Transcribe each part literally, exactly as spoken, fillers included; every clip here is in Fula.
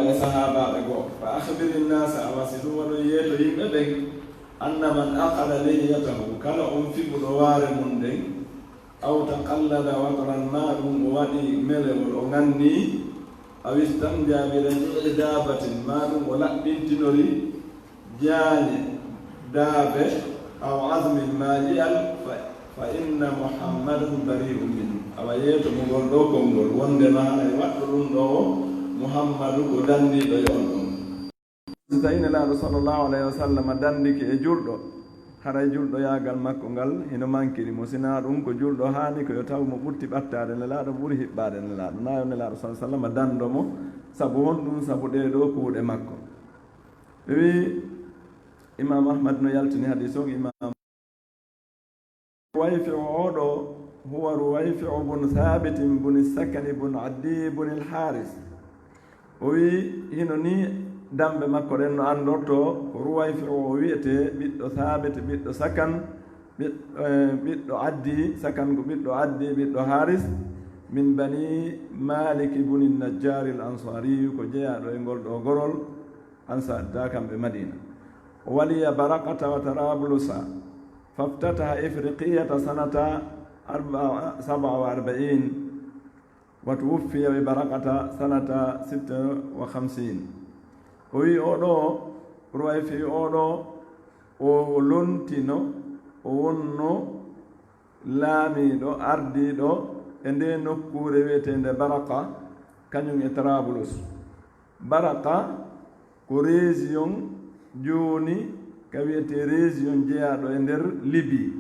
e sahaabaaɓe goo, "Fa akhbiri nnaasa," awa si ɗum waɗoy yeeto yimɓe ɓen, "anna man aqada lihiyatahu," kala on fiɓuɗo waare mum nden, "aw taqallada watran," maa ɗum o waɗi melewol, o ŋannii, "aw istanja bi raji'i daabatin," maa ɗum o laɓɓintinori jaañe daabe, "aw azmin," maa ƴi'al, "fa, fa inna Muhammadan bari'un minhu," awa yeeto mo ngol ɗoo konngol, wonndema haray waɗɗo ɗum ɗoo o, Muhammadu ko danndiiɗo e on ɗon. Si tawii Nelaaɗo sallallahu alayhi wa sallam danndike e julɗo, haray julɗoyaagal makko ngal hino mankiri mo. Sinaa ɗum, ko julɗo haani ko yo taw mo ɓurti ɓattaade Nelaaɗo, ɓuri hiɓɓaade Nelaaɗo. Naa yo Nelaaɗo sallallahu alayhi wa sallam danndo mo, sabu honɗum? Sabu ɗee ɗoo kuuɗe makko. Ɓe wi'i, Imaam Ahmad no yaltini hadiis on, Imaam Ruwayfi'u oo ɗoo, huwa Ruwayfi'u bun Thaabitin buni Sakani bun Addi buni Al-Haaris. O wi'i, hino nii damɓe makko ɗen no anndortoo, ko Ruwayfi'u o wi'etee, ɓiɗɗo Thaabit, ɓiɗɗo Sakan, ɓiɗ-, eh, ɓiɗɗo Addi, Sakan ko ɓiɗɗo Addi, ɓiɗɗo Haaris, min bani Maalik buni Najjaari Al-Ansaariyu, ko jeyaaɗo e ngol ɗoo gorol, Ansaar, taa kamɓe Madiina. O waliya Baraqata wa Tarablusa, faftataha Ifriqiyata sanata arba-, sab'a wa arba'iin, wa tuwuffiya bi Baraqata sanata sitta wa khamsiin. O wi'i oo ɗoo, Ruwayfi oo ɗoo, o lontino, o wonno laamiiɗo, ardiiɗo e ndee nokkuure wi'eteende Baraqa, kañum e Tarabulus. Baraqa ko région jooni ka wi'etee région jeyaaɗo e nder Libi.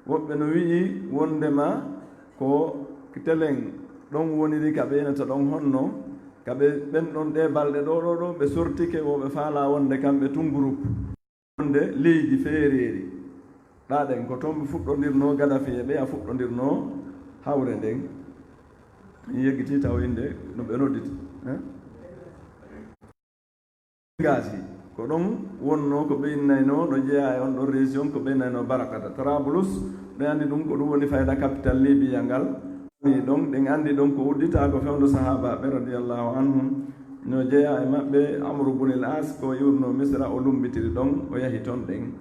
Woɓɓe no wi'i wonndema ko telen ɗon woniri ka ɓe yenata ɗon honno, ka ɓe ɓen ɗon ɗee balɗe ɗoo, ɗoo, ɗoo, ɓe sortike, wo ɓe faalaa wonde kamɓe tun groupe. Wonde leydi feereeri. Ɗaa ɗen ko toon ɓe fuɗɗondirnoo, Gadafi e ɓe a fuɗɗondirnoo hawre nden. Mi yeggitii taw innde no ɓe nodditi, eh? Gaasi, ko ɗon wonnoo ko ɓe innaynoo, no jeyaa e on ɗon région, ko ɓe innaynoo Barakata. Tarabulus, ɓe anndi ɗum, ko ɗum woni fayda capital Libiya ngal. Ɗon, ɗen anndi ɗon ko udditaa ko fewndo sahaabaaɓe, radiyallahu anhum, no jeyaa e maɓɓe Amru bunil As, ko iwrunoo Misra, o lummbitiri ɗon, o yahi toon ɗen.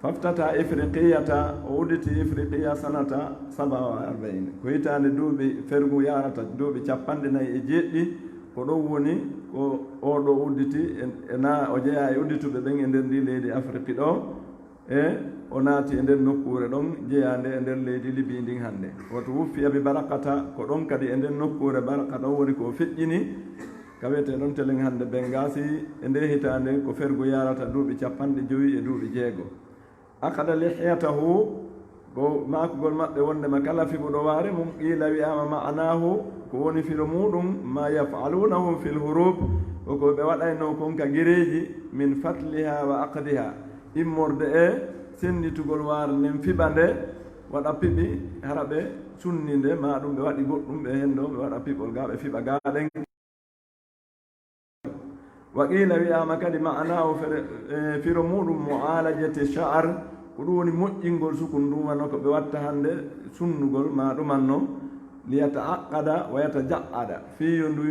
Faftata Ifriqiyata, o udditi Ifriqiya sanata saba wa arba'iin. Ko hitaande duuɓi fergu yaarata duuɓi cappanɗe nayi e jeeɗiɗi, ko ɗon woni ko oo ɗoo udditi e, e na o jeyaa e uddituɓe ɓen e nder ndii leydi Afriki ɗoo. E o naati e nder nokkuure ɗon jeyaande e nder leydi Libi ndin hannde. Wa tuwuffiya bi Barakata, ko ɗon kadi e nder nokkuure Baraqa ɗon woni ko o feƴƴini, ka wi'etee ɗon telen hannde Bengasi, e ndee hitaande ko fergu yaarata duuɓi cappanɗe jowi e duuɓi jeego. Aqada lihyatahu, ko maakugol maɓɓe wonndema kala fiɓuɗo waare mum, qiila wi'aama ma'anaahu, ko woni firo muuɗum, ma yaf'aluunahu fil huruub, ko ko ɓe waɗaynoo kon ka gereeji, min fatliha wa aqdiha, immorde e sennditugol waare nden, fiɓa nde, waɗa piɓi, hara ɓe sunni nde, maa ɗum ɓe waɗi goɗɗum, ɓe henndo, ɓe waɗa piɓol gaa, ɓe fiɓa gaa ɗen. Wa qiila wi'aama kadi ma'anaahu fere, e, firo muuɗum mu'aalajati sha'ar, ko ɗum woni moƴƴingol sukundu, wano ko ɓe watta hannde sunnugol, maa ɗuman non, li yata'aqqada wa yataja'ada, fii yo ndu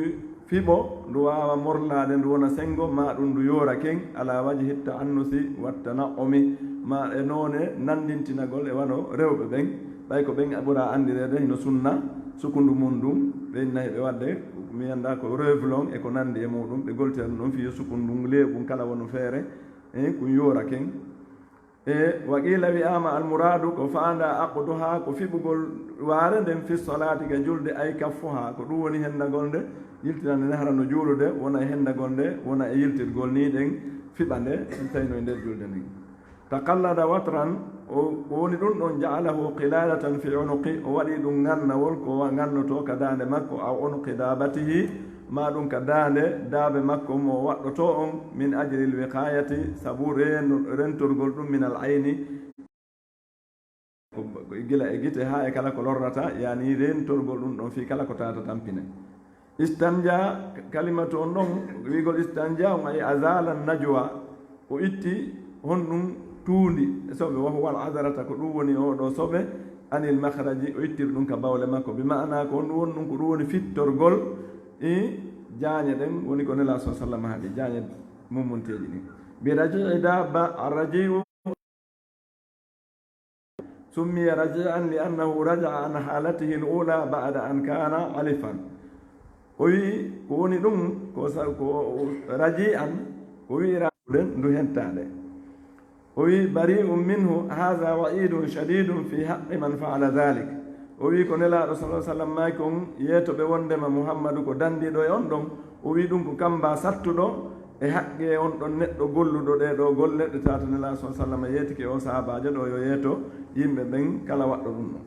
fiɓo, ndu waawa morlaade, ndu wona senngo, maa ɗum ndu yoora ken, ala wajhi ta'annusi wa tana'umi, maa e noone nanndintinagol e wano rewɓe ɓen, ɓay ko ɓen ɓura anndireede hino sunna, sukundu mum ndun, ɓe inna heɓe waɗde, mi anndaa ko Revlon e ko nanndi e muuɗum, ɓe goltira ɗum ɗon fii yo sukundu ndun leeɓun kala wonu feere, e kun yoora ken. E wa qiila wi'aama almuraadu ko faandaa aqduhaa ko fiɓugol waare nden fi salaati ka julde ay kaffuhaa, ko ɗum woni hendagol nde, yiltinande nde hara no juulude, wona e hendagol nde, wona e yiltirgol nii ɗen fiɓa nde, tawi no e nder julde nden. Taqallada watran, o, ko woni ɗum ɗon, ja'alahu qiladatan fi unuqi, o waɗi ɗum ngannawol ko wa-, ngannotoo ka daande makko, aw unuqi daabatihi, maa ɗum ka daande daabe makko mo waɗɗotoo on, min ajlil wiqayati, sabu reen-, rentorgol ɗum, minal ayni, ko, ko gila e gite haa e kala ko lorrata, yaani rentorgol ɗum ɗon fii kala ko tata tampine. Istanja, kalimatu on ɗon, wi'ugol istanja on, ay azala najwa, o itti honɗum tuundi e soɓe, wa huwa al azrata, ko ɗum woni oo ɗoo soɓe, anil makhraji, o ittiri ɗum ka bawle makko. Bi ma'ana ko honɗum woni ɗum, ko ɗum woni fittorgol, i, jaañe ɗen, woni ko Nelaaɗo sallallahu alaihi wasallam haɗi, jaañe mummunteeji ɗin. Bi raji'i dabba, ar-raji'u summiya raji'an li annahu raja'a an halatihi al-ula ba'da an kana alifan. O wi ko woni ɗum, ko sa-, ko raji'an, ko wi'ira ndu hentaade. O wi, "Bari'un minhu, hadha wa'idun shadidun fi haqqi man fa'ala dhalik." O wi ko Nelaaɗo sallallahu alaihi wasallam maaki on, yeeto ɓe wondema Muhammadu ko dandiɗo e on ɗon. O wi ɗum ko kamba sattuɗo e haqqe on ɗon neɗɗo golluɗo ɗee ɗoo golle ɗe tata Nelaaɗo sallallahu alaihi wasallam yeetike o sahabaajo ɗo yo yeeto yimɓe ɓen kala waɗɗo ɗum ɗon.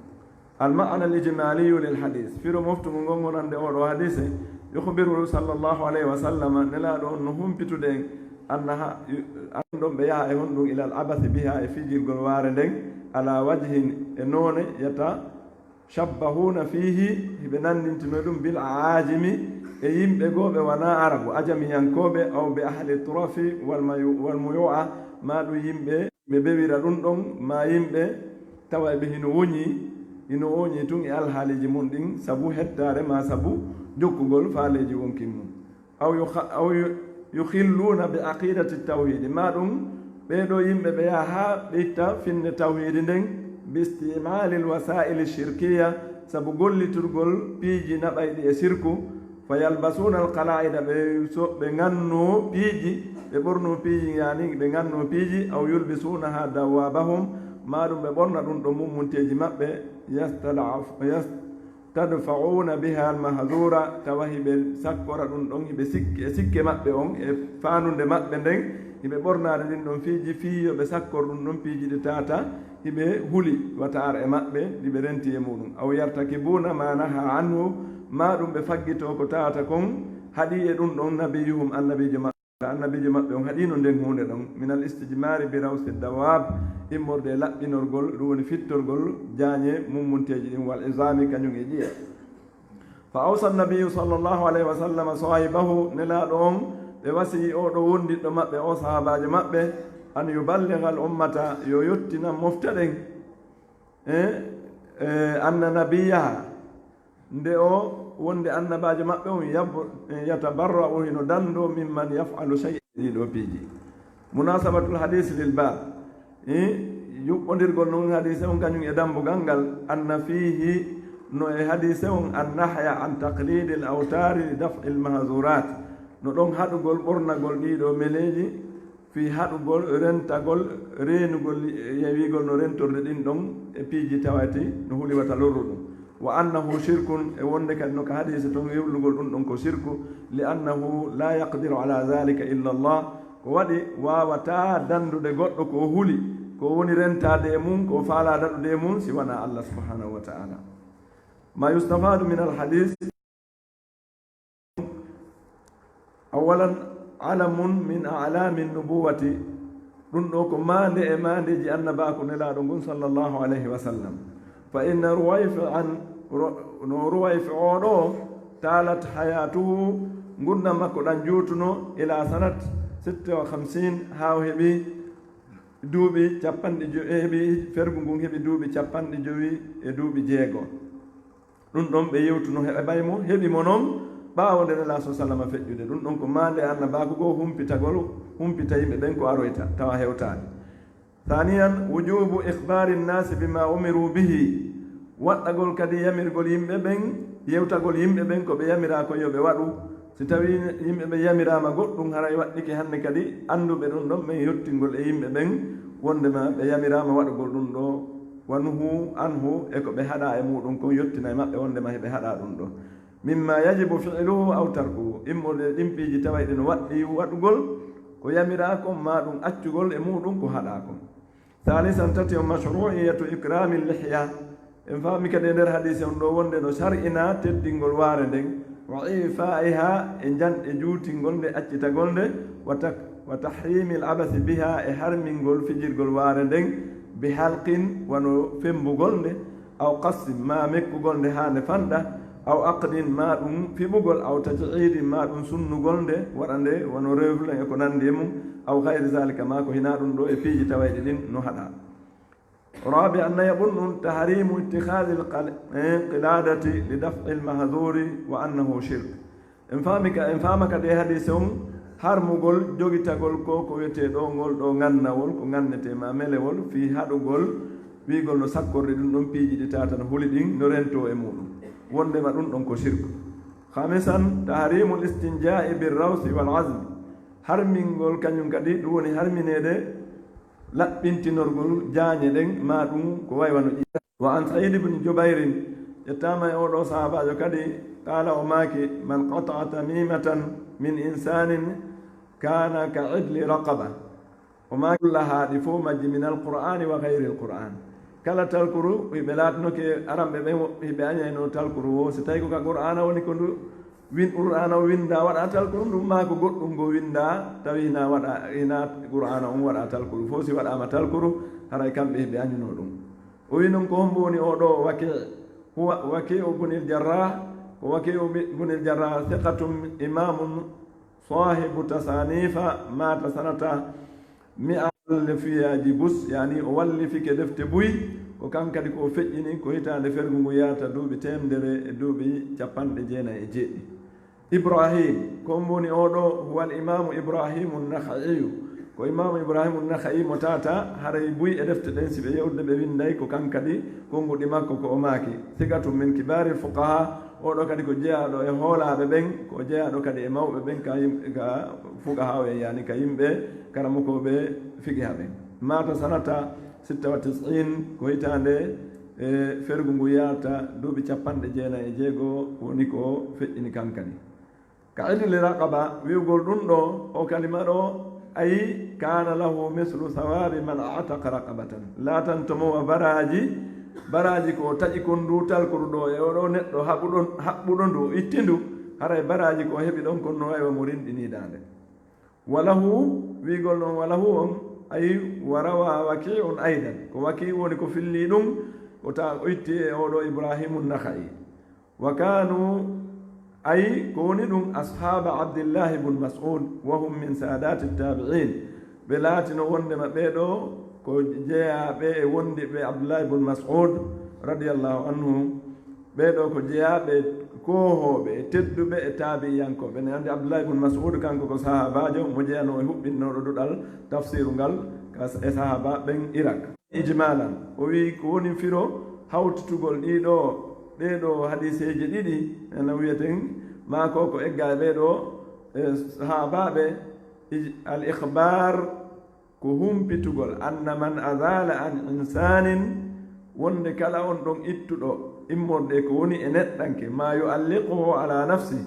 Al-ma'na al-ijmaliyu lil hadis. Firo moftungo ngon wonande oo ɗoo hadise, yukhbiru sallallahu alaihi wasallam, Nelaaɗo on no humpitude en, anna ha, an ɗon ɓe yaha e honɗum, ilal abasi biha, e fijirgol waare nden, ala wajhin, e noone, yatashabbahuna fihi, hiɓe nanndintino ɗum, bil aajimi, e yimɓe goo ɓe wanaa Arabu, ajamiyankooɓe, aw bi ahli turafi wal mayu-, wal muyu'a, maa ɗum yimɓe ɓe bewira ɗum ɗon, maa yimɓe tawa ɓe hino woñi, hino woñi tun e alhaaliiji mun ɗin, sabu hettaare maa sabu jokkugol faaleeji wonkin mun. Aw yukha-, aw yu-, yukhilluna bi aqidati tawhidi, maa ɗum ɓee ɗoo yimɓe ɓe yaha haa ɓe itta finne tawhidi nden, bi istimali al wasaili shirkiya, sabu golliturgol piiji naɓayɗi e sirku, fa yalbasuna al qala'ida, ɓe so-, ɓe ŋannoo piiji, ɓe ɓornoo piiji, yani ɓe ŋannoo piiji, aw yulbisunaha dawabahum, maa ɗum ɓe ɓorna ɗum ɗo mummunteeji maɓɓe, yastad'af-, yas-, tadfa'una biha al-mahzura, tawa hiɓe sakkora ɗum ɗon, hiɓe sikke, e sikke maɓɓe on, e faanunde maɓɓe nden, hiɓe ɓornaade ɗin ɗon piiji, fii yo ɓe sakkor ɗum ɗon piiji ɗi tata hiɓe huli wata ar e maɓɓe, ɗi ɓe renti e muɗum. Aw yartakibuna ma naha anhu, maa ɗum ɓe faggito ko tata kon haɗi e ɗum ɗon nabiyuhum, annabiijo maɓɓe. Annabiijo maɓɓe on haɗiino nden huunde ɗon, minal istijmaari bi rawsi dawab, immorde e laɓɓinorgol, ɗum woni fittorgol jaañe mummunteeji ɗin, wal izami, kañum e ƴi'e. Fa awsa nabiyyu sallallahu alayhi wa sallam sahibahu, Nelaaɗo on, ɓe wasiyii oo ɗoo wondiɗɗo maɓɓe, oo sahaabaajo maɓɓe, an yuballigha al ummata, yo yottina mofte ɗen, e, e, anna nabiyyaha, nde o wonde annabaajo maɓɓe on yab-, yatabarra'u hino danndoo mimman yaf'alu shay'an ɗii ɗoo piiji. Munasabatul hadis lil bab. I, yuɓɓondirgol non hadise on kañum e dambugal ngal, anna fiihi, no e hadise on, an nahya an taqlidil awtaari li daf'il mahzurat. No ɗon haɗugol ɓornagol ɗii ɗoo meleeji fii haɗugol rentagol, reenugol, e wi'ugol no rentorde ɗin ɗon e piiji tawati no huli wata lorru ɗum. Wa annahu shirkun, e wonde kadi no ka hadiise ton wewlugol ɗum ɗon ko shirku, li annahu la yaqdiru ala dhalika illa Allah, ko waɗi waawataa danndude goɗɗo ko o huli, ko woni rentaade e mum, ko faalaa daɗude e mum, si wanaa Allah subhanahu wa ta'ala. Ma yustafadu min al hadis. Awalan, alamun min a'lami nubuwati. Ɗum ɗoo ko maande e maandeeji annabaaku Nelaaɗo ngun, sallallahu alayhi wa sallam. Fa inna Ruwayfi an, ro-, no Ruwayfi oo ɗoo, talat hayatuhu, ngurndan makko ɗan juutuno, ila sanat sitta wa khamsin, haa o heɓi duuɓi capanɗe jo-, heɓi, fergu ngun heɓi duuɓi capanɗe jowi e duuɓi jeego. Ɗum ɗon ɓe yewtuno heɓay mo, heɓi mo non ɓaawo nde Nelaaɗo sallallahu alaihi wasallam feƴƴude. Ɗum ɗon ko maande annabaaku goo humpitagol, humpita yimɓe ɓen ko aroyta, tawa hewtaani. Thaniyan, wujubu ikhbari nnasi bima umiru bihi. Waɗɗagol kadi yamirgol yimɓe ɓen, yewtagol yimɓe ɓen ko ɓe yamiraa ko yo ɓe waɗu. Si tawii yimɓe ɓen yamiraama goɗɗum, haray waɗɗike hannde kadi annduɓe ɗum ɗon ɓen yottingol e yimɓe ɓen, wondema ɓe yamiraama waɗugol ɗum ɗoo. Wa nuhu anhu, e ko ɓe haɗaa e muuɗum kon yottina e maɓɓe wondema hiɓe haɗaa ɗum ɗoo. Mimma yajibu fi'luhu aw tarkuhu, immorde e ɗin piiji tawayɗi no waɗɗi waɗugol, ko yamiraa kon maa ɗum accugol e muuɗum ko haɗaa kon. Thalisan, tati on, mashru'iyatu ikrami lihya. En faami kadi e nder hadiise on ɗoo wonde no shar'inaa teddingol waare nden, wa ifa'iha, e njanɗe juutingol nde, accitagol nde, wa tak-, wa tahrimi al-abasi biha, e harmingol fijirgol waare nden, bi halqin, wano fembugol nde, aw qassin, maa mekkugol nde haa nde fanɗa, aw aqdin, maa ɗum fiɓugol, aw taj'idin, maa ɗum sunnugol nde, waɗa nde wano reflen e ko nanndi e mum, aw gayri zalika, maa ko hinaa ɗum ɗoo e piiji tawayɗi ɗin no haɗaa. Rabi'an, nayaɓun ɗum, tahrimu ittikhadil qal-, eh, qiladati li daf'il mahzuri wa annahu shirk. En faami ka, en faama kadi e hadiise on harmugol jogitagol ko, ko wiyetee ɗoo ngol ɗoo ŋannawol, ko ŋannetee ma melewol, fii haɗugol wi'gol no sakkorɗe ɗum ɗon piiji ɗi tata no huli ɗin no rentoo e muuɗum. Wonndema ɗum ɗon ko sirku. Khamisan, tahrimul istinjaa'i bir rawsi wal azmi. Harmingol kañum kadi, ɗum woni harmineede laɓɓintinorgol jaañe ɗen, maa ɗum ko way wano ƴiiƴam. Wa an Sa'id ibn Jubayrin, ƴettaama e oo ɗoo sahaabaajo kadi, qaala, o maaki, man qata'a tamimatan min insanin kana ka idli raqaba. O maaki, kullahaa, ɗi fof majji, min alqur'ani wa gayri alqur'an. Kala talkuru, hiɓe laatinoke aranɓe ɓen, hiɓe añayno talkuru wo, si tawi ko ka qur'aana woni ko ndu win-, qur'aana o winnda waɗa talkuru ndun, maa ko goɗɗum ngo winnda tawi hina waɗa, hina qur'aana on waɗa talkuru. Fof si waɗaama talkuru, haray kamɓe hiɓe añuno ɗum. O wi non, ko hombo woni oo ɗoo Waki'? Huwa Waki'u bunil Jarrah. Ko Waki'u bi-, bunil Jarrah, thiqatun imamun sahibu tasanifa, mata sanata mi'a, wallifiyaaji bus, yani o wallifike defte buy, ko kan kadi ko o feƴƴini ko hitaande fergu ngu yaata duuɓi teemedere e duuɓi cappanɗe jeenayi e jeeɗiɗi. Ibrahim, ko on woni oo ɗoo? Huwa al imamu Ibrahimu Nakha'iyu. Ko imamu Ibrahimu Nakha'i mo tata, haray buy e defte ɗen si ɓe yewtude ɓe winnday ko kan kadi, konnguɗi makko ko o maaki. Thiqatun min kibari fuqaha, oo ɗoo kadi ko jeyaaɗo e hoolaaɓe ɓen, ko jeyaaɗo kadi e mawɓe ɓen ka yim-, ka fuqahaa en, yani ka yimɓe karamokooɓe fiqiha ɓen. Mata sanata sitta wa tis'in, ko hitaande e fergu ngu yaata duuɓi cappanɗe jeenayi e jeego woni ko feƴƴini kan kadi. Ka idli raqaba, wi'ugol ɗum ɗoo, o kalima ɗoo, ayi, kana lahu mislu sawabi man a'taqa raqabatan. Laatanto mo wa baraaji, baraaji ko o taƴi kon ndu talkuru ɗoo e oo ɗoo neɗɗo haɓuɗo, haɓɓuɗo ndu, o itti ndu, haray baraaji ko o heɓi ɗon kon no way wa mo rinɗini daande. Wa lahu, wi'ugol non wa lahu on, ayi, wa rawa Waki'un aydan. Ko Waki' woni ko filli ɗum, o ta-, o itti e oo ɗoo Ibrahimu Nakha'i. Wa kanu, ay, ko woni ɗum, ashaba Abdillahi bun Mas'ud, wa hum min sadati tabi'in. Ɓe laatino wondema ɓee ɗoo ko jeyaaɓe e wondiɓe Abdullahi bun Mas'ud, radiyallahu anhu. Ɓee ɗoo ko jeyaaɓe koohooɓe e tedduɓe e taabi'iyankooɓe. Ne anndi Abdullahi bun Mas'ud, kanko ko sahaabaajo mo jeyanoo e huɓɓinnooɗo duɗal tafsiru ngal ka, e sahaabaaɓe ɓen Irak. Ijmalan, o wi'i ko woni firo hawtitugol ɗii ɗoo, ɗee ɗoo hadiiseeje ɗiɗi, ena wiyeten, maa ko ko egga e ɓee ɗoo, e sahaabaaɓe, ij-, al ikhbar, ko humpitugol, anna man azala an insanin, wonde kala on ɗon ittuɗo immorde ko woni e neɗɗanke, ma yu'alliquhu ala nafsi,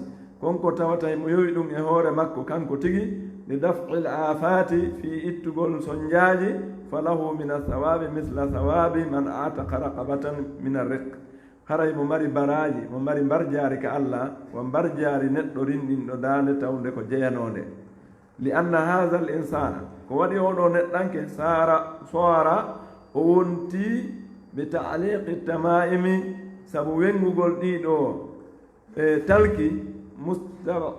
kon ko tawata himo yowi ɗum e hoore makko kanko tigi, li daf'il aafati, fii ittugol sonjaaji, falahu min athawabi misla thawabi man ataqa raqabatan min arriq. Haray mo mari baraaji, mo mari mbarjaari ka Allah, wa mbarjaari neɗɗo rinɗinɗo daande tawnde ko jeyanoonde. Li anna haadha al insana, ko waɗi oo ɗoo neɗɗanke saara, soara, o wonti bi ta'liqi tamaimi, sabu wengugol ɗii ɗoo e talki, musta-,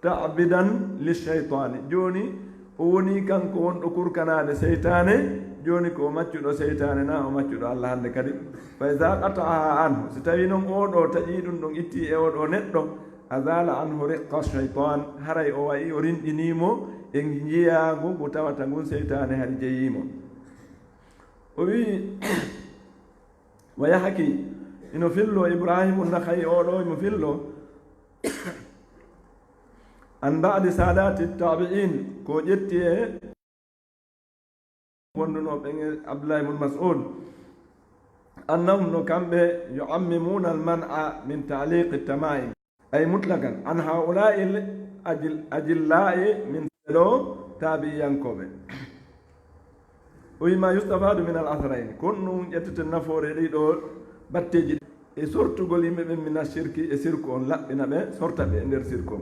musta'bidan li shaytani. Jooni o woni kanko wonɗo kurkanaade seytaane, jooni ko o maccuɗo seytaane naa o maccuɗo Allah hannde kadi. Fa iza qata'aha anhu, si tawi non oo ɗoo taƴii ɗum ɗon itti e oo ɗoo neɗɗo, azala anhu riqqa shaytan, haray o wayi o rinɗinii mo e njiyaagu ngu tawata ngun seytaane hari jeyii mo. O wi'i, wa yahki, ino fillo Ibrahimu Nakha'i oo ɗoo, imo fillo, an ba'di sadati tabi'in, ko ƴetti e wondunoo ɓen e Abdullah ibn Mas'ud, annahum, no kamɓe, yu'ammimuna al-man'a min ta'liqi tamaim, ay mutlaqan, an ha'ula'i al-ajil-, ajilla'i min ɗoo taabi'iyankooɓe. O wi'i ma yustafadu min al-atharayn, kon ɗum ƴetteten nafoore ɗii ɗoo batteeji e sortugol yimɓe ɓen min ash-shirki e sirku on, laɓɓina ɓe, sorta ɓe e nder sirku on.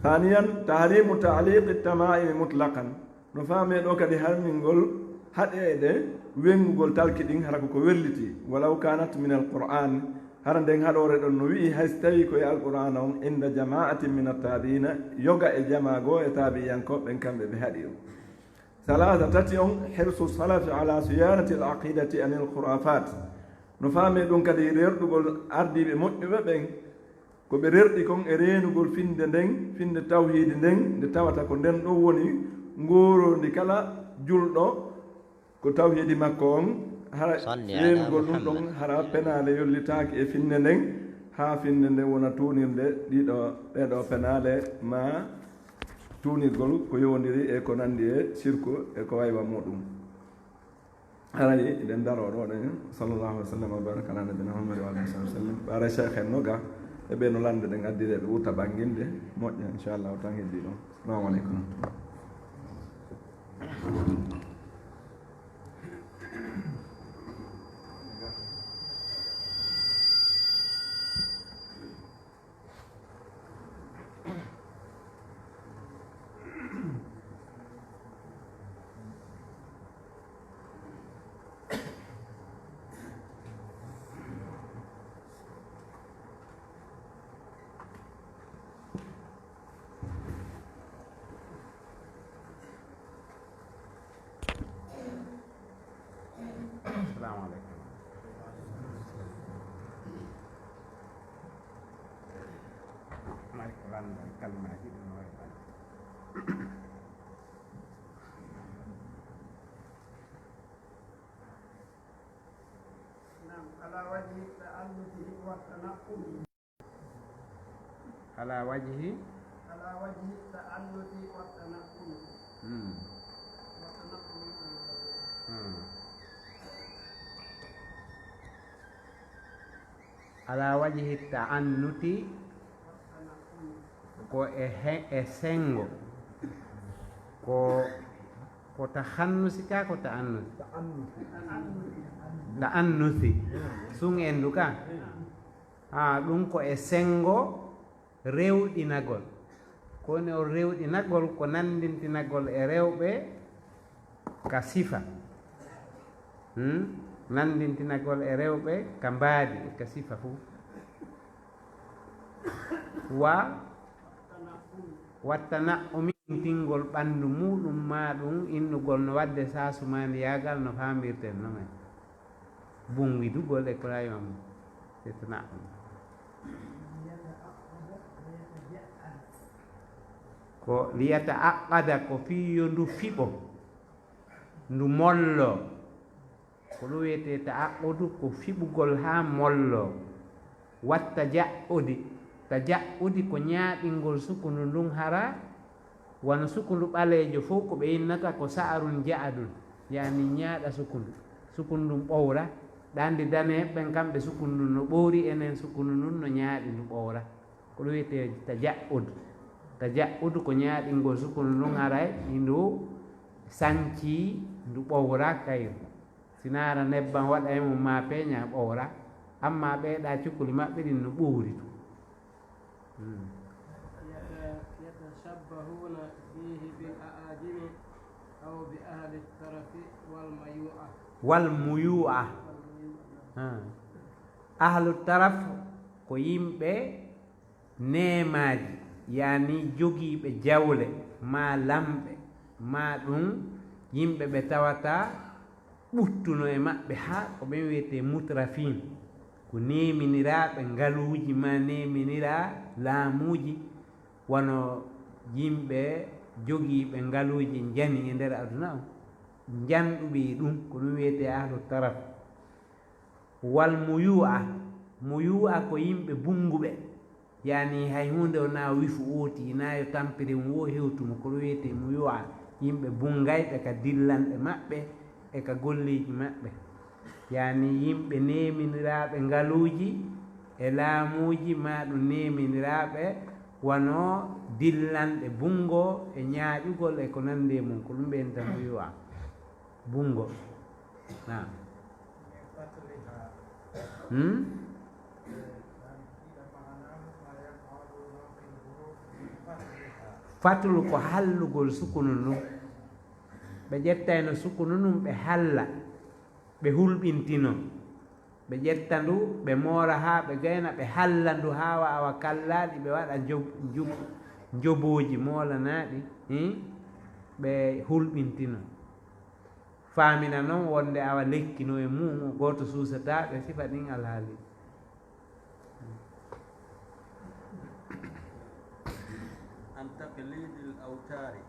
Thaniyan, tahrimu ta'liqi tamaimi mutlaqan. No faamee ɗoo kadi harmingol haɗeede wengugol talki ɗin, hara ko ko welliti, walaw kanat min al-Qur'an, hara nden haɗoore ɗon no wi'i, hay si tawii ko e Alqur'aana on, inda jama'atin min at-tabi'ina, yoga e jamaa goo e taabi'iyankooɓe ɓen, kamɓe ɓe haɗi ɗum. Salaasa, tati on, hirsu salafi ala siyanati al-aqidati anil khurafat. No faamee ɗum kadi rerɗugol ardiiɓe moƴƴuɓe ɓen, ko ɓe rerɗi kon e reenugol finnde nden, finnde tawhiidi nden, nde tawata ko nden ɗon woni ngooroondi kala julɗo, ko tawhiidi makko on, hara Salli ala reenugol ɗum ɗon, Muhammad. Hara penaale yollitaaki e finnde nden, haa finnde nden wona tuunirde ɗiɗo, ɗee ɗoo penaale, maa tuunirgol ko yowondiri e ko nanndi e sirku e ko waywa muɗum. Haray eɗen daroo ɗoo ɗen, sallallahu alaihi wa sallam wa baraka ala nabina Muhammad wa alihi wa sallam. Haray Cheikh en no ga, e ɓe no lande ɗen addire ɓe wurta ɓanginde, moƴƴa, inchallahu, tan heddi ɗon. Assalamu alaikum. Assalamu alaikum. Mari ko lanndal kalmaaji ɗum waɗi. نعم، على وجه التأنث والتنقل. على وجه؟ على وجه التأنث والتنقل. مم. والتنقل. مم. على وجه التأنث. Ko e he-, e senngo. Ko, ko tahannusi ka, ko ta'annusi? Ta'annusi. Sun en du ka? Haa, ɗum ko e senngo rewɗinagol. Ko woni o rewɗinagol ko nanndintinagol e rewɓe ka sifa. Hmm? Nanndintinagol e rewɓe ka mbaadi e ka sifa fuu. Wa, wattana umintingol ɓanndu muuɗum maa ɗum innugol no waɗde saasumaandiyaagal no faamirten non en. Bunngidugol e ko raywa mum. Wattana um. Ko liyata aqqada ko fii yo ndu fiɓo, ndu mollo. Ko ɗum wiyetee ta'aqqudu, ko fiɓugol haa mollo. Watta jaɓɓudi. Ta jaɓɓudi ko ñaaɗingol sukundu ndun hara wano sukundu ɓaleejo fow ko ɓe innata ko sa'arun ja'adun. Yani ñaaɗa sukundu. Sukundu ndun ɓowra. Ɗandi dane ɓen kamɓe sukundu ndun no ɓowri enen sukundu ndun no ñaaɗi ndu ɓowra. Ko ɗum wiyetee ta jaɓɓudu. Ta jaɓɓudu ko ñaaɗingol sukundu ndun haray hindu sanci ndu ɓowra kayru. Si naara nebban waɗa e mum maa peeña ɓowra, amma ɓeeɗa cukuli maɓɓe ɗin no ɓuuri tun. Hmm. يتشبهون فيه بالأعاجم أو بأهل الترف والميوعة. والميوعة. Hmm. Ahlu taraf ko yimɓe neemaaji, yani jogiiɓe jawle, maa lamɓe, maa ɗum yimɓe ɓe tawata ɓuttuno e maɓɓe haa ko ɓen wiyetee mutrafiin, ko neeminiraaɓe ngaluuji maa neeminiraa laamuuji, wano yimɓe jogiiɓe ngaluuji njani e nder aduna on, njanɗuɓe e ɗum, ko ɗum wiyetee ahlu taraf. Wal muyu'a, muyu'a ko yimɓe bunnguɓe, yani hay huunde wonaa wifu ooti, hinaa yo tampere mum woo hewtu mo, ko ɗum wiyetee muyu'a, yimɓe bunngayɓe ka dillanɗe maɓɓe e ka golleeji maɓɓe, yani yimɓe neeminiraaɓe ngaluuji e laamuuji, maa ɗum neeminiraaɓe wano dillanɗe bunngo e ñaaƴugol e ko nanndi e mum, ko ɗum ɓe innata muyu'a. Bunngo. Naam. Hmm? Fatlu ko hallugol sukunu ndun. Ɓe ƴettayno sukunu ndun, ɓe halla, ɓe hulɓintino. Ɓe ƴetta ndu, ɓe moora haa ɓe gayna, ɓe halla ndu haa wa awa kallaaɗi, ɓe waɗa njob-, njub-, njobooji moolanaaɗi, hmm? Ɓe hulɓintino. Faamina noon wonde awa lekki no e mum, gooto suusataa ɓe sifa ɗin alhaali. An taqlidil awtaari.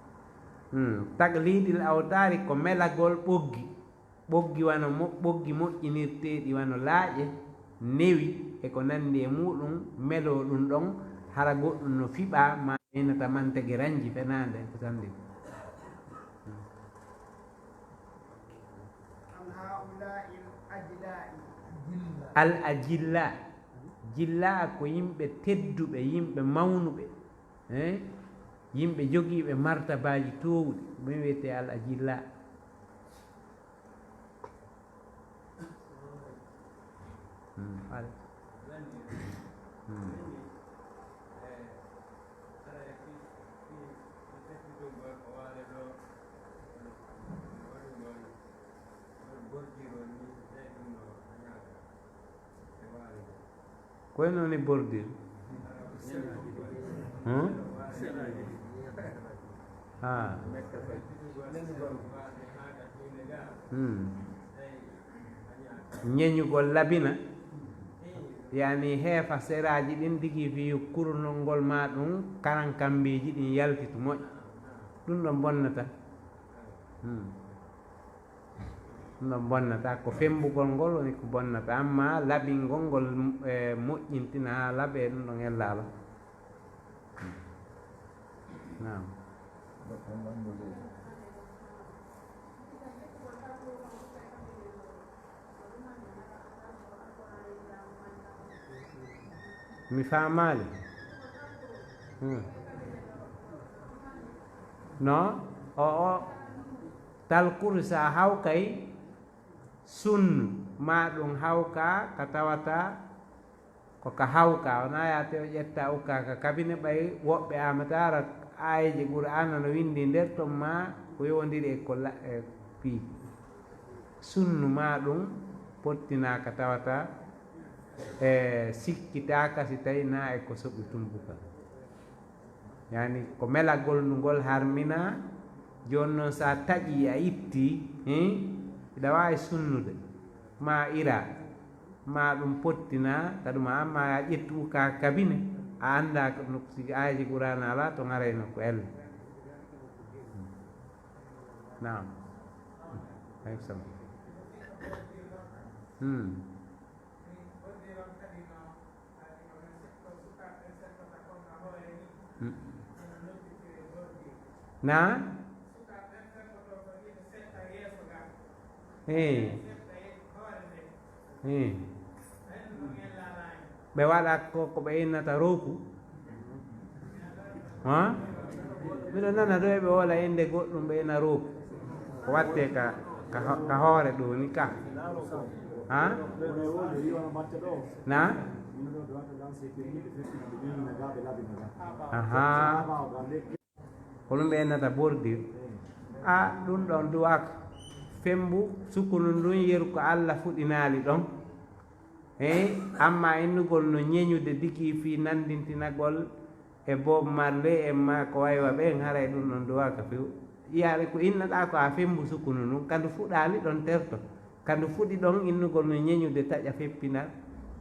Hmm. Taqlidil awtaari ko melagol ɓoggi. Ɓoggi wano mo-, ɓoggi moƴƴinirteeɗi wano laaƴe, newi e ko nanndi e muuɗum, meloo ɗum ɗon, hara goɗɗum no fiɓaa, ma ina tamantege ranji fenaande, ko sanndi. Al ajilla. Jilla ko yimɓe tedduɓe, yimɓe mawnuɓe, eh? Yimɓe jogiiɓe martabaaji toowuɗi, ɗum wiyetee al ajilla. Hmm, faale. Hmm. Koy noon e bordure. Hmm? Ah. Hmm. Ñeñugol labina, yani heefa seraaji ɗin digi fii kurunol ngol maa ɗum karankambeeji ɗin yaltitu moƴƴa. Ɗum ɗon bonnata. Hmm. Ɗum ɗon bonnata. Ko femmbugol ngol woni ko bonnata. Amma laɓingol ngol, e, moƴƴintina haa laɓee, ɗum ɗon ellaama. Naam. Mi faamaali. Hmm. No? O, o. Talkuru sa hawkay sunnu, ma ɗum hawka ka tawata ko ka hawka, wona yaate o ƴetta ukka ka kabine, ɓay woɓɓe amataara aayeeje Qur'aana no winndi nder ton ma ko yowondiri e ko la-, e fii. Sunnu ma ɗum pottinaa ka tawata e sikkitaaka si tawi na e ko soɓi tumbuka. Yani ko melagol ndu ngol harmina, jooni noon sa taƴi a itti, hin, hiɗa waawi sunnude, ma ira, ma ɗum pottina, ka ɗum amma a ƴettu ka kabine, a annda ko no, si aayeeje Qur'aana alaa, to ŋaray nokku elle. Naam. Aleykum salaam. Hmm. Hmm. Na? Eh. Eh. Ɓe waɗa ko, ko ɓe innata rooku. Ha? Miɗo nana ɗo eɓe wola innde goɗɗum ɓe ina rooku. Ko watte ka, ka ho-, ka hoore ɗo ni ka. Ha? Na? Aha. Ko ɗum ɓe innata bordir. A, ɗum ɗon duwaaka. Fembu sukunu ndun yeru ko Alla fuɗinaali ɗon. Hey, amma innugol no ñeñude digi fii nanndintinagol e Bob Marley en ma ko waywa ɓen, haray ɗum ɗon duwaaka few. Yiyaade ko innaɗaa ko a fembu sukunu ndun, ka ndu fuɗaali ɗon terto. Ka ndu fuɗi ɗon innugol no ñeñude taƴa feppinal,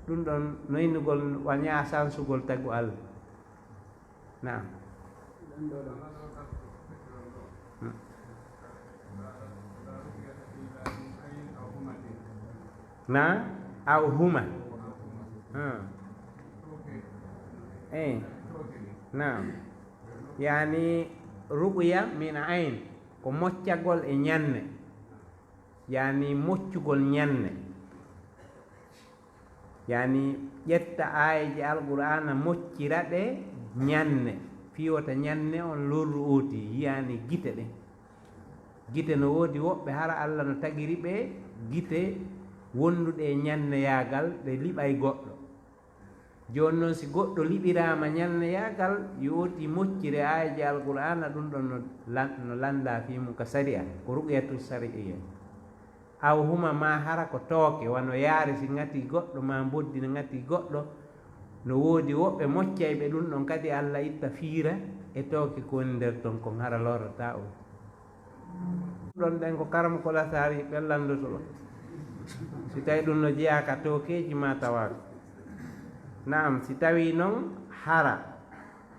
ɗum ɗon no innugol wañaa sansugol tagu Alla. Naam. Naam, aw huma. Hmm. Eh. Naam. Yani ruqya min ayn, ko moccagol e ñanne. Yani moccugol ñanne. Yani ƴetta aayeeje Alqur'aana moccira ɗe ñanne, fii wota ñanne on lorru ooti, yani gite ɗen. Gite no woodi woɓɓe hara Alla no tagiri ɓe gite wonduɗe e ñanneyaagal, ɗe liɓay goɗɗo. Jooni non, si goɗɗo liɓiraama ñanneyaagal, yo ooti moccire aayeeje Alqur'aana, ɗum ɗon no lan-, no lanndaa fii mum ka sari'a, ko ruqyatu sari'iyya. Aw huma ma hara ko tooke, wano yaari si ŋatii goɗɗo, ma mboddi no ŋatii goɗɗo. No woodi woɓɓe moccayɓe ɗum ɗon kadi, Alla itta fiira e tooke ko woni nder ton kon, hara lorrataa o. Ɗon ɗen ko karamokol Asaari ɓen lanndoto ɗon. Si tawi ɗum no jeyaa ka tookeeji maa tawaaka. Naam, si tawi non hara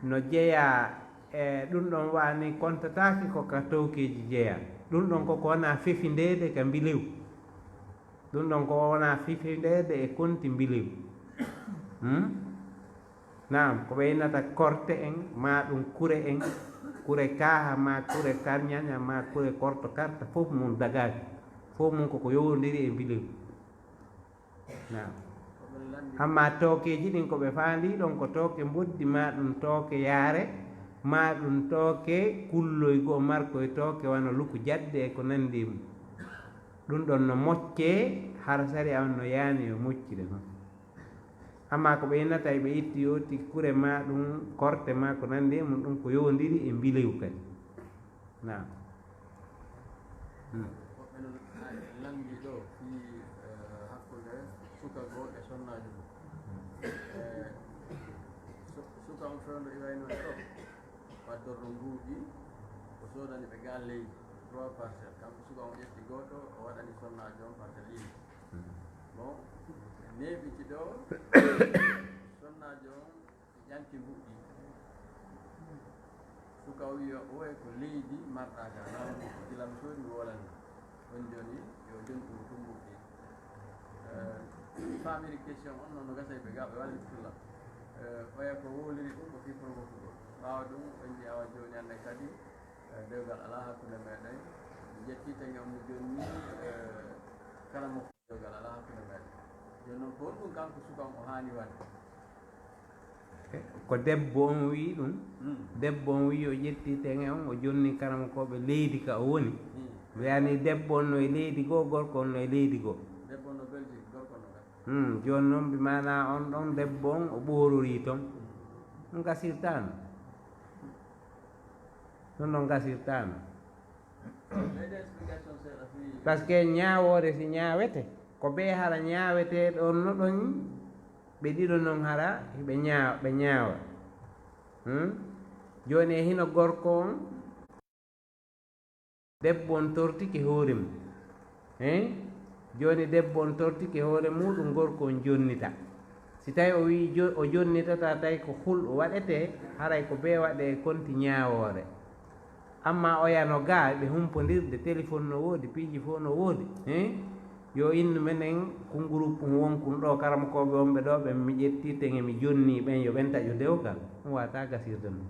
no jeyaa e ɗum ɗon, wani kontataake ko ka tookeeji jeyaa. Ɗum ɗon ko ko wonaa fefindeede ka mbilew. Ɗum ɗon ko wonaa fefindeede e konti mbilew. Hmm? Naam, ko ɓe innata korte en, maa ɗum kure en, kure kaaha, maa kure karñaña, maa kure korto karta, fof mum dagaaki. Fof mum koko yowondiri e mbilew. Naam. Amma tookeeji ɗin ko ɓe faandii ɗon ko tooke mboddi, maa ɗum tooke yaare, maa ɗum tooke kulloy goo markoy tooke wano luku jadde e ko nanndi e mum. Ɗum ɗon no moccee, hara sariya on no yaani yo moccire non. Amma ko ɓe innata e ɓe itti yotti kure maa ɗum, korte maa ko nanndi e mum, ɗum ko yowondiri e mbilew kadi. Naam. Hmm. Woɓɓe noon, ay, lanndii ɗo fii, eh, hakkunde suka goo e sonnaajo mum. Eh, su-, suka on fewndo iwayno e ɗo, waddorno mbuuɗi, o soodani ɓe gaa leydi, trois parcelles. Kanko suka on ƴetti gooto, o waɗani sonnaajo on parcelle ɗiɗi. Hmm. Bon, neeɓiti ɗo, sonnaajo on ƴanti mbuuɗi. Suka o wi'i, "Oye ko leydi marɗaa ka, naa gila mi soodi mi woolani." On jooni, yo jontu tumbuɗi. Eh, mi faamiri question on, noon no gasa ɓe gaa ɓe wallittu lam. Eh, oya ko wowliri ɗum ko fii promokugo. Ɓaawo ɗum, en mbiya awa jooni hannde kadi, eh, dewgal alaa hakkunde meɗen. Mi ƴetti teŋe on mo jonni, eh, kala mo dewgal alaa hakkunde meɗen. Jooni noon, ko honɗum kanko suka on o haani waɗde? Ko debbo on wi'i ɗum. Hmm. Debbo on wi'i o ƴetti teŋe on, o jonni karamokooɓe leydi ka o woni. Hmm. Wiyani debbo on no e leydi goo, gorko on no e leydi goo. Debbo on no Belgique, gorko on no Belgique. Hmm, jooni noon, bi maanaa on ɗon debbo on, o ɓoororii ton. Ɗum gasirtaano. Ɗum ɗon gasirtaano. Par ce que ñaawoore si ñaawete, ko ɓe hara ñaaweteeɗo on no ɗon, ɓe ɗiɗo non hara ɓe ñaa-, ɓe ñaawa. Hmm? Jooni e hino gorko on, debbo on tortike hoore mum. Hein? Jooni debbo on tortike hoore muuɗum, gorko on jonnita. Si tawi o wi'i jo-, o jonnitataa, tawi ko hul o waɗetee, haray ko bee waɗee konti ñaawoore. Amma oya no gaa, ɓe humpondirde, telefon no woodi, piiji fof no woodi. Hein? Yo innu menen, kun groupe kun wonkun ɗo, karamokooɓe wonɓe ɗo, ɓen mi ƴetti, teŋe mi jonni ɓen, yo ɓen taƴu dewgal. Ɗum waawataa gasirde non.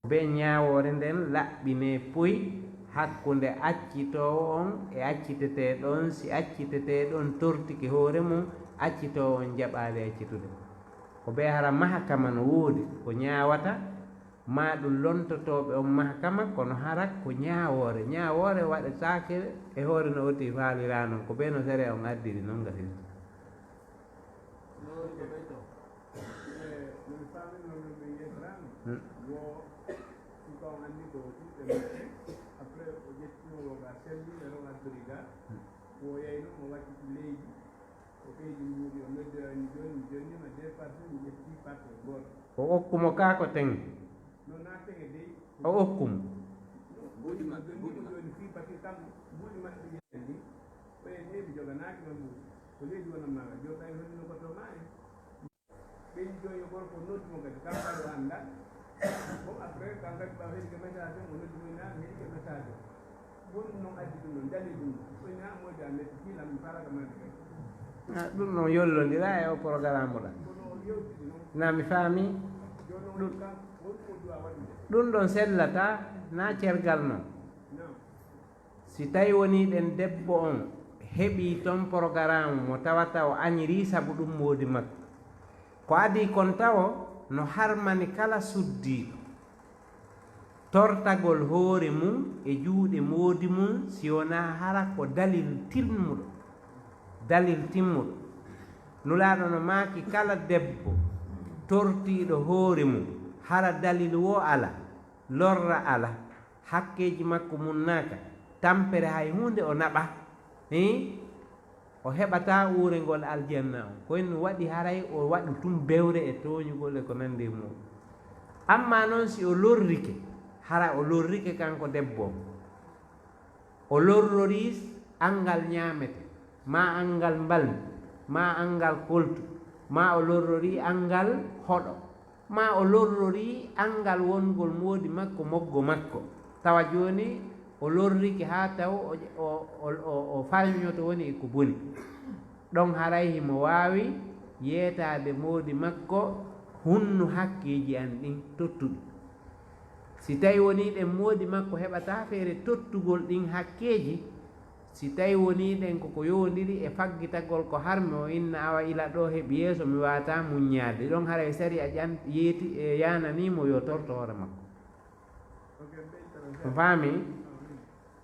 Bee ñaawoore nden laɓɓinee poy hakkunde accitoowo on e acciteteeɗo on, si acciteteeɗo on tortike hoore mum, accitoowo on jaɓaali accitude. Ko bee hara mahakama no woodi ko ñaawata, maa ɗum lontotooɓe on mahakama, kono hara ko ñaawoore. Ñaawoore waɗetaake e hoore no oti faaliraa non, ko bee no sariya on addiri non gasirta. No mi faamino no mi yeesoraano, wo suka on anndi ko o ɓiɓɓe maɓɓe, après o ƴettino wo ga selli, ɓe ron addori ga, wo yayno mo wakkiti leydi, o ɓeydi mbuuɗi, o noddi o anndi jooni, mi jonnima deux parcelles, mi ƴetti parcelle gooto. O okku mo kaa ko teŋ? No naa teŋe dey. O okku mo. Mbuuɗi maɓɓe, mbuuɗi maɓɓe. Jooni fii parce que kam mbuuɗi maɓɓe ƴetti anndi, o yeeyi mi joganaaki ma mbuuɗi. Ko leydi wonan maaga, jooni ɓay holluno ko to maa en. Ɓen joyo gorko noddi mo kadi, kanko kadi o anndaa. Bon, après, kanko kadi ɓaawo heɗike message o, mo noddi mo, naa mi heɗike message o. Bon, ɗum noon addi ɗum ɗon, dalil ɗum ɗon. Ko ina moƴƴi a metti, kii lam mi faalaaka maande kadi. Ah, ɗum noon yollondira e o programme ɗa. Kono o yewtidi noon. Naa mi faami. Jooni o ɗum, kan, won ko duwa waɗude. Ɗum ɗon sellataa, naa cergal noon. Naam. Si tawi wonii ɗen debbo on heɓii ton porogaraamu mo tawata o añirii sabu ɗum moodi makko, ko adii kon tawo no harmani kala suddiiɗo tortagol hoore mum e juuɗe moodi mum si wonaa hara ko dalil timmuɗo, dalil timmuɗo. Nulaaɗo no maaki kala debbo tortiiɗo hoore mum hara dalil woo ala, lorra ala, hakkeeji makko munnaaka, tampere hay huunde o naɓa, hii, o heɓataa uurengol aljanna on. Ko en waɗi haray o waɗu tun bewre e tooñugol e ko nandi e muuɗum. Amma non si o lorrike, hara o lorrike kanko debbo on. O lorrorii anngal ñaamete, maa anngal mbalmi, maa anngal koltu, maa o lorrorii anngal hoɗo, maa o lorrorii anngal wongol moodi makko, moggo makko, tawa jooni o lorrike haa taw o, o, o, o, o falñoto woni e ko boni. Ɗon haray himo waawi yeetaade moodi makko hunnu hakkeeji an ɗin tottuɗi. Si tawi wonii ɗen moodi makko heɓataa feere tottugol ɗin hakkeeji, si tawi wonii ɗen ko ko yowondiri e faggitagol ko harmi o inna awa ila ɗoo heɓi yeeso mi waawataa muññaade, ɗon haray sariya ƴan-, yeeti, e yaananii mo yo torto hoore makko. On faami?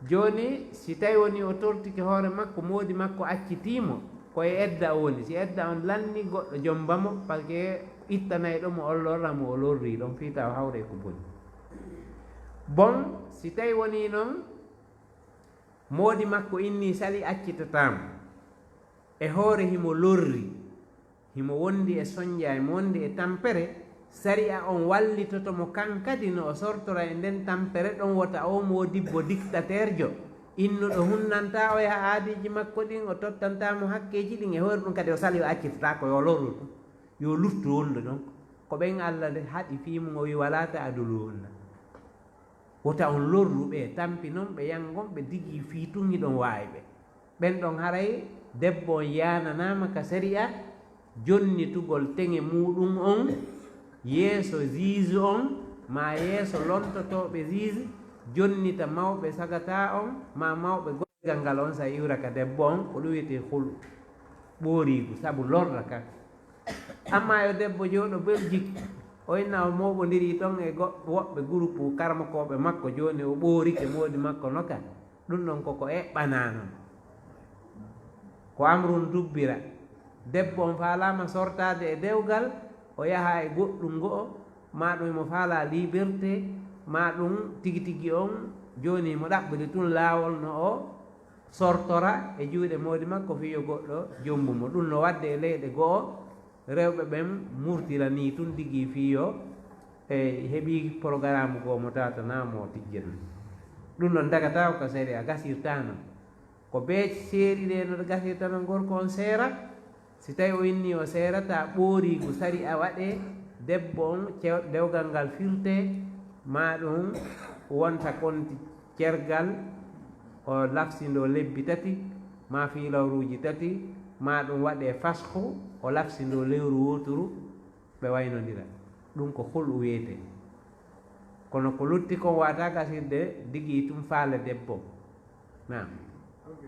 Jooni, si tawi wonii o tortike hoore makko, moodi makko accitii mo, ko e edda o woni. Si edda on lanni, goɗɗo jomba mo, parce que ittanayɗo mo on lorra mo o lorri ɗon, fii taw hawre ko boni. Bon, si tawi wonii non, moodi makko inni sali accitataa mo, e hoore himo lorri, himo wondi e sonja, himo wondi e tampere, sariya on wallitoto mo kan kadi no o sortora e nden tampere ɗon, wota o moodibbo dictateurjo, innuɗo hunnantaa o yaha aadiiji makko ɗin, o tottantaa mo hakkeeji ɗin, e hoore ɗum kadi o sali o accitataako, yo lorru ɗum, yo luttu wondu ɗon. Ko ɓen Alla nde haɗi fii mum, o wi, "Walaa ta'duluhunna." Wota on lorru ɓe, tampi non ɓe yangon ɓe digi fii tun hiɗon waawi ɓe. Ɓen ɗon haray debbo on yaananaama ka sariya jonnitugol teŋe muuɗum on yeeso juge on, maa yeeso lontotooɓe juge, jonnita mawɓe sagataa on, maa mawɓe goɗɗe. Gal ngal on sa iwra ka debbo on, ko ɗum wiyetee hulu, ɓooriigu, sabu lorra kan. Amma yo debbo jooɗo Belgique, o inna o mooɓondirii ɗon e go-, woɓɓe groupe karamokooɓe makko, jooni o ɓoorike moodi makko no ka. Ɗum ɗon koko eɓɓanaa non. Ko amrun dubbira. Debbo on faalaama sortaade e dewgal, o yaha e goɗɗum go'o, maa ɗum imo faalaa liberté, maa ɗum tigi tigi on, jooni imo ɗaɓɓude tun laawol no o sortora e juuɗe moodi makko fii yo goɗɗo jombu mo. Ɗum no waɗde e leyɗe go'o, rewɓe ɓen murtira nii tun tigi fii yo, e, heɓii programme goo mo tawata naa mo tijjena. Ɗum ɗon dagataa ko ka sariya gasirtaa non. Ko bee seeri ɗee no gasirta non gorko on seera. Si tawi o inni o seerataa, ɓooriigu sariya waɗee, debbo on cew-, dewgal ngal firtee, maa ɗum wonta konti cergal, o lafsindoo lebbi tati, maa fiilawruuji tati, maa ɗum waɗee fasxu, o lafsindoo lewru wooturu, ɓe waynondira. Ɗum ko hulu wiyetee. Kono ko lutti kon waawataa gasirde digi tun faale debbo. Naam. Ok.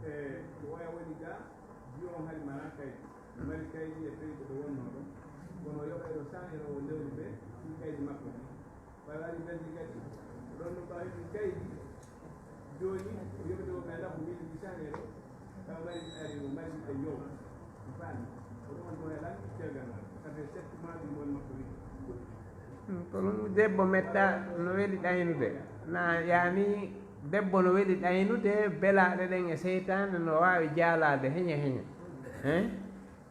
E, ko waya woni ga, biyo on hari mara kaydi. Mari kaydi e feyde ɗo wonnoo ɗon. Kono o yoɓay ɗo saahira o lewru ɓe, ɗum kaydi makko ɗi. Ɓay wari beldi kadi. Ɗon no ɓawi ɗum kaydi. Jooni, o yoɓde o ɓe lafu mbiɗo mi saahira ɗo. Taw mari ari o mari ɓe yow. Ɗum faami. Ko ɗum on ko heɗan, tergal ngal. Affaire sept mois ɗum woni makko wiɗo. Hmm, ko ɗum debbo metta no weli ɗaynude. Na yaani debbo no weli ɗaynude, belaaɗe ɗen e seytaane no waawi jaalaade heñe heñe. Hein?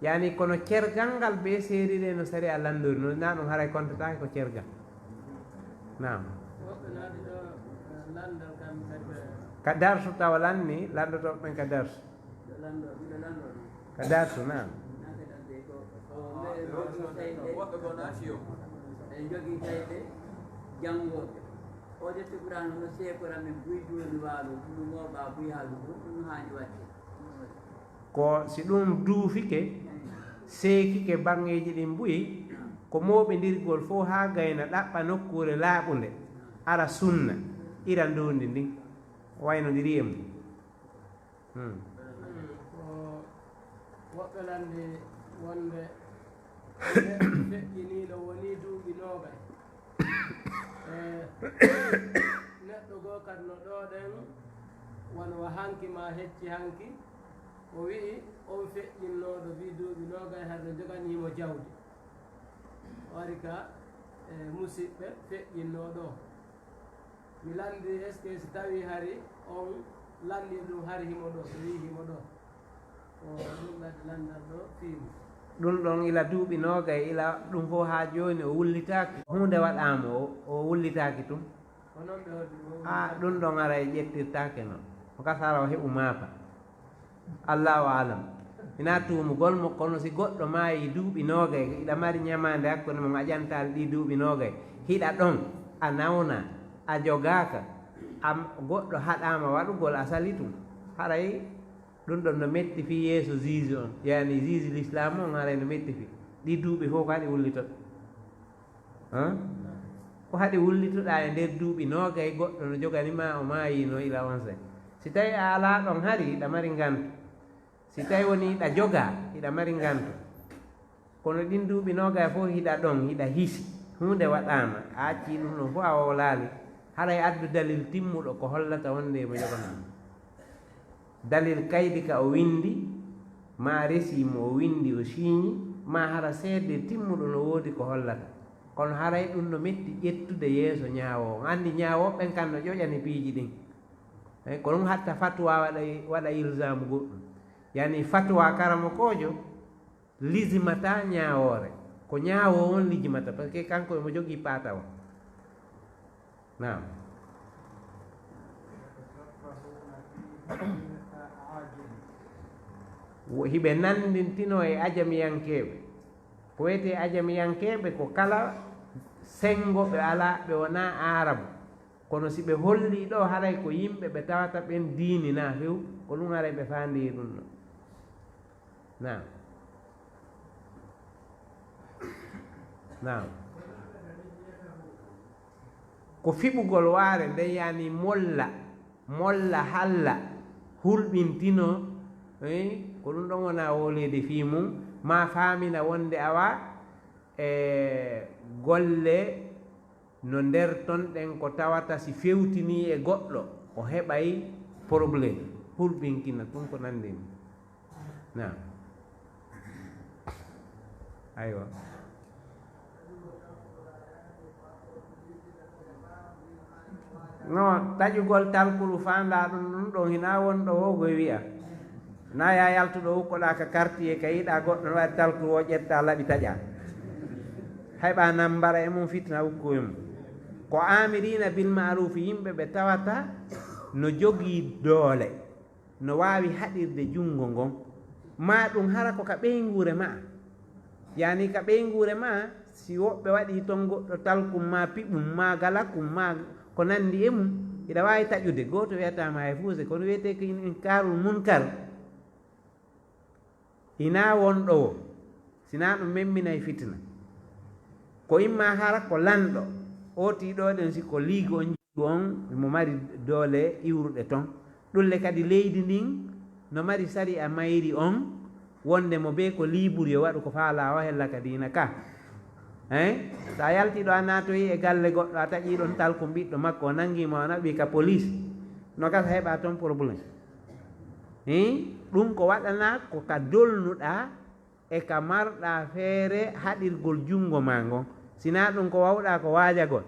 Yaani kono cergal ngal be seerire no sariya lanndori, no na ɗum haray kontataake ko cergal. Naam. Woɓɓe naati ɗo, eh, lanndal kam kadi ɓe Ka darsu tawa lanni, lanndotooɓe ɓen ka darsu. Miɗo lanndoo, miɗo lanndoo ɗum. Ka darsu, naam. Naate ɗon de ko, ko ɓe, woɓɓe goo naati yo. En jogii kayɗe janngooɓe. O ƴetti Qur'aana, o seekora min buy duuni waalo, ɗum ŋooɓaa buy haa ɗum, ɗum haani waɗde. Ko si ɗum duufike, seekike baŋŋeeji ɗin buy, ko mooɓindirgol fof haa gayna ɗaɓɓa nokkuure laaɓunde, ara sunna, ira ndoondi ndin, waynondiri e mum. Hmm. Ko woɓɓe lanndi wonde neɗɗo feƴƴiniiɗo wonii duuɓi noogay. E neɗɗo goo kadi no ɗoo ɗen, wano wa hanki maa hecci hanki, o wi'i on feƴƴinnooɗo fii duuɓi noogay hari no joganii mo jawdi. O ari ka, e, musiɓɓe feƴƴinnooɗo. Mi lanndi, est-ce que si tawii hari on lanndii ɗum hari himo ɗoo, so wi'i himo ɗoo? Ko ɗum ɓadde lanndal ɗoo fii mum. Ɗum ɗon ila duuɓi noogay, ila ɗum fof haa jooni o wullitaaki. Huunde waɗaa mo, o, o wullitaaki tun. Ko noon ɓe holdi mo. Ah, ɗum ɗon ara e ƴettirtaake noon. Ko ka sara o heɓu maafa. Allahu alam. Ina tuumugol mo, kono si goɗɗo maayi duuɓi noogay, hiɗa mari ñamaande hakkunde mon, a ƴantaali ɗi duuɓi noogay, hiɗa ɗon, a nawna, a jogaaka, am, goɗɗo haɗaama waɗugol, a sali tun. Haray ɗun ɗon no metti fii yeeso juge on, yani juge l'islam on, haray no metti fii. Ɗi duuɓi fof ko haɗi wullitoɗo. Hã? Ko haɗi wullituɗaa e nder duuɓi noogay, goɗɗo no jogani ma, o maayino ila on sen. Si tawi a alaa ɗon hari, hiɗa mari ngantu. Si tawi woni hiɗa jogaa, hiɗa mari ngantu. Kono ɗin duuɓi noogay fof hiɗa ɗon, hiɗa hisi. Huunde waɗaama, a accii ɗum ɗon fof, a wowlaali. Haray addu dalil timmuɗo ko hollata wonde mo joganaa. Dalil kaydi ka o windi, maa resi mo o windi, o siiñi, maa hara seede timmuɗo no woodi ko hollata. Kono haray ɗum no metti ƴettude yeeso ñaawoowo. On anndi ñaawooɓe ɓen kan no ƴoƴani piiji ɗin. Eh, ko ɗum hatta fatwa waɗa, waɗa ilzaamu goɗɗum. Yani fatwa karamokoojo lijimata ñaawoore. Ko ñaawoowo on lijimata, parce que kanko emo jogii paatawa. Naam. Wo-, hiɓe nanndintinoo e ajamiyankeeɓe. Ko wiyetee ajamiyankeeɓe ko kala senngo ɓe alaa, ɓe wonaa Aarabu. Kono si ɓe hollii ɗoo, haray ko yimɓe ɓe tawata ɓen diininaa few, ko ɗum haray ɓe faandii ɗum ɗoo. Naam. Naam. Ko fiɓugol waare nden, yani molla, molla halla, hulɓintinoo, eh, ko ɗum ɗon wona wowleede fii mum, maa faamina wonde awa, e golle no nder ton ɗen ko tawata si fewtinii e goɗɗo, o heɓay problème, hulɓinkina, ɗum ko nanndi mum. Naam. Aywa. No, taƴugol talkuru faandaa ɗum, ɗum ɗon hinaa won ɗo wowgoy wi'a. Na ya yaltuɗo ukkoɗaa ka quartier ka yiɗaa goɗɗo no waɗi talkuru o ƴetta laɓi taƴaa. Heɓa nambara e mum fitna ukkoy mum. Ko aamiriina bil ma'ruufi, yimɓe ɓe tawata no jogii doole. No waawi haɗirde junngo ngon. Maa ɗum hara ko ka ɓeynguure maa. Yani ka ɓeynguure maa, si woɓɓe waɗii ton goɗɗo talkum maa piɓum maa galakum maa ko nanndi e mum, hiɗa waawi taƴude. Gooto wiyataa ma hay fuuse, kono wiyetee ko in-, inkaarul munkar. Hinaa won ɗo wo, sinaa ɗum memminay fitina. Ko imma hara ko lanɗo, ootii ɗoo ɗen si ko liigo on jiigo on, mo mari doole iwruɗe ton. Ɗum le kadi leydi ndin no mari sariya mayri on, wonde mo bee ko liibur yo waɗu ko faalaa o hella ka diina ka. Hein? So a yaltii ɗo a naatoyi e galle goɗɗo, a taƴii ɗon talkum ɓiɗɗo makko, o nangii ma, o naɓi ka police, no gasa heɓa ton problème. Hii, ɗum ko waɗanaa ko ka dolnuɗaa e ka marɗaa feere haɗirgol junngo maa ngon. Sinaa ɗum ko wawɗaa ko waajagol.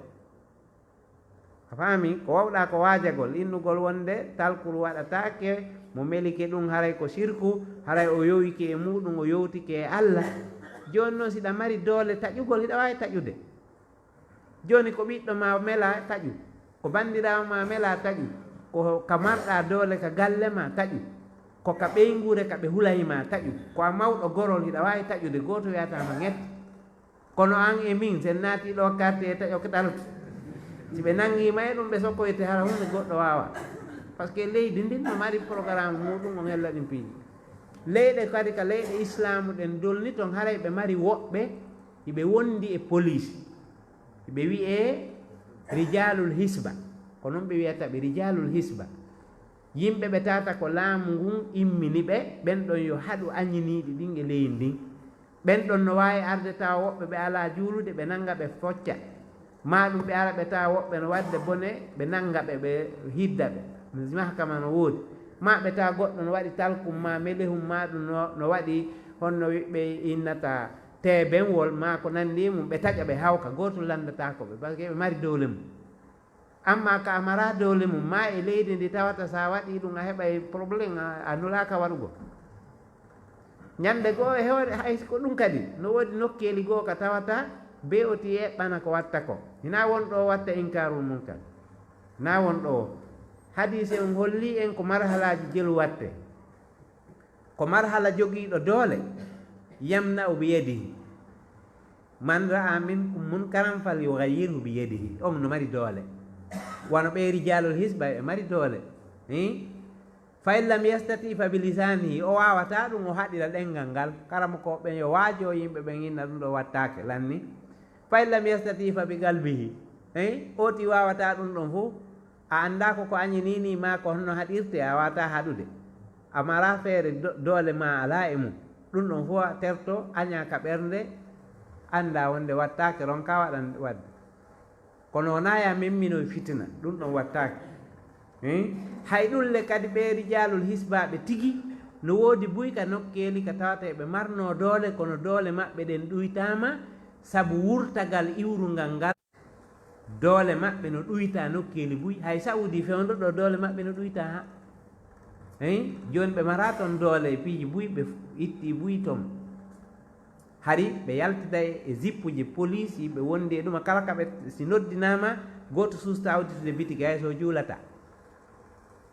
A faami? Ko wawɗaa ko waajagol, innugol wonde talkuru waɗataake, mo melike ɗum haray ko sirku, haray o yowike e muuɗum, o yowtike e Alla. Jooni noon, siɗa mari doole taƴugol, hiɗa waawi taƴude. Jooni ko ɓiɗɗo ma mela taƴu, ko banndiraawo ma mela taƴu, ko ka marɗaa doole ka galle ma taƴu, ko ka ɓeynguure ka ɓe hulayi ma taƴu, ko a mawɗo gorol hiɗa waawi taƴude, gooto wiyataa ma ŋet. Kono aan e min, si en naatii ɗo quartier e taƴo ko talki, si ɓe nanngii ma e ɗum ɓe sokkoyte hara huunde goɗɗo waawa. Parce que leydi ndin no mari programme muuɗum, o ngella ɗin piiji. Leyɗe kadi ka leyɗe islaamu ɗen dolni ton haray ɓe mari woɓɓe hiɓe wondi e police. Ɓe wi'ee rijaalul hisba. Ko non ɓe wi'ata ɓe rijaalul hisba. Yimɓe ɓe tawata ko laamu ngun immini ɓe, ɓen ɗon yo haɗu añiniiɗi ɗin e leydi ndin. Ɓen ɗon no waawi arde tawa woɓɓe ɓe alaa juulude, ɓe nannga ɓe focca. Maa ɗum ɓe ara ɓe tawa woɓɓe no waɗde bone, ɓe nannga ɓe, ɓe hidda ɓe. Mahkama no woodi. Maa ɓe tawa goɗɗo no waɗi talkum maa melehum maa ɗum no, no waɗi honno ɓe innata teebeŋwol maa ko nanndi e mum, ɓe taƴa ɓe hawka, gooto lanndataako ɓe, parce que ɓe mari doole mum. Amma ka a maraa doole mum, maa e leydi ndi tawata sa waɗii ɗum a heɓay problème, a, a nulaaka waɗugol. Ñannde goo e hoore, hay ko ɗum kadi, no woodi nokkeeli goo ka tawata B O T eɓɓana ko watta ko. Hinaa won ɗo watta inkaarul munkar. Hinaa won ɗo. Hadiise on holli en ko marhalaaji jelu watte. Ko marhala jogiiɗo doole, yamna'u bi yadihi. Man ra'a minkum munkaran falyughayyirhu bi yadihi. On no mari doole. Wano ɓe rijaalul hisba ɓe mari doole. Hi? Fa in lam yastati fa bi lisaanihi. O waawataa ɗum, o haɗira ɗemngal ngal. Karamokooɓe ɓen yo waajo yimɓe ɓen inna ɗum ɗo wattaake lanni. Fa in lam yastati fa bi qalbihi. Hi? Ooti waawataa ɗum ɗon fof. A anndaa ko ko añi ni ni maa ko honno haɗirte, a waawataa haɗude. A maraa feere do-, doole maa alaa e mum. Ɗum ɗon fof a terto, añaa ka ɓernde, anndaa wonde wattaake, ronkaa waɗan-, waɗde. Kono wonaa ya memminoy fitina, ɗum ɗon wattaake. Hein? Hay ɗum le kadi ɓe rijaalul hisbaaɓe tigi, no woodi buy ka nokkeeli ka tawata eɓe marnoo doole, kono doole maɓɓe ɗen ɗuytaama sabu wurtagal iwrungal ngal. Doole maɓɓe no ɗuyta nokkeeli buy. Hay Saudi fewndo ɗo, doole maɓɓe no ɗuyta ha. Hein? Jooni ɓe maraa ton doole e piiji buy, ɓe f-, itti buy ton. Hari ɓe yaltida e, e zippuji poliisi, ɓe wondi e ɗuma kala ka ɓe, si noddinaama, gooto suusta udditude bitiki, hay so juulata.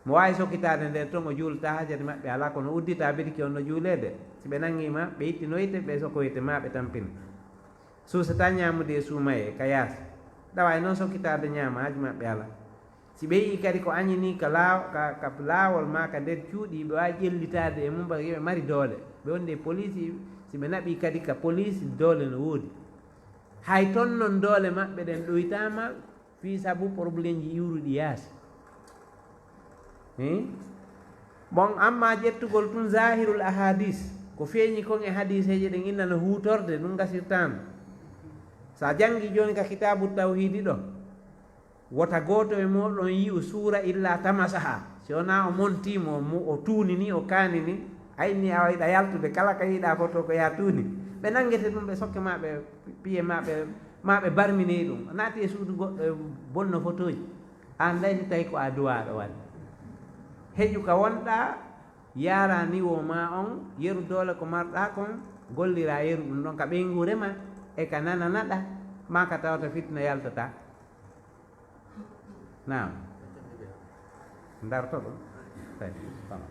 Mo waawi sokkitaade nder ton o juulata, haajati maɓɓe alaa, kono uddita bitiki on no juuleede. Si ɓe nanngii ma, ɓe ittinoyte, ɓe sokkoyte ma, ɓe tampina. Suusata ñaamude e suumayee ka yaasi. Ɗawa e noon sokkitaade ñaama, haaju maɓɓe alaa. Si ɓe yi'i kadi ko añi ni ka laaw-, ka, ka laawol maa ka nder cuuɗi, ɓe waawi ƴellitaade e mum, ɓe mari doole. Ɓe wondi e poliisi, si ɓe naɓii kadi ka poliisi, doole no woodi. Hay ton noon doole maɓɓe ɗen ɗoytaama fii sabu probleemji iwruɗi yaasi. Hein? Bon, amma ƴettugol tun zahirul ahadis, ko feeñi kon e hadiseeje ɗen inna no huutorde, ɗum gasirtaano. Sa janngi jooni ka kitaabu tawhiidi ɗo, wota gooto e mooɗon yi'u suura illa tamasaha. Si wonaa o montii mo, mo o tuuni ni, o kaani ni, a inni a wayɗa yaltude, kala ka yiɗa foto ko yaa tuuni. Ɓe nanngete ɗum, ɓe sokke ma, ɓe piye ma, ɓe, ma ɓe barmini ɗum. Naati e suudu goɗɗo e bonno fotooji. An lay si tawi ko a duwaaɗo waɗi. Heƴu ka wonɗa, yaara niwo ma on, yeru doole ko marɗa kon, gollira yeru ɗum ɗon ka ɓeynguure ma, e ka nananaɗa, ma ka tawata fitna yaltata. Naam. Ndarto ɗum. Tawi, tamam.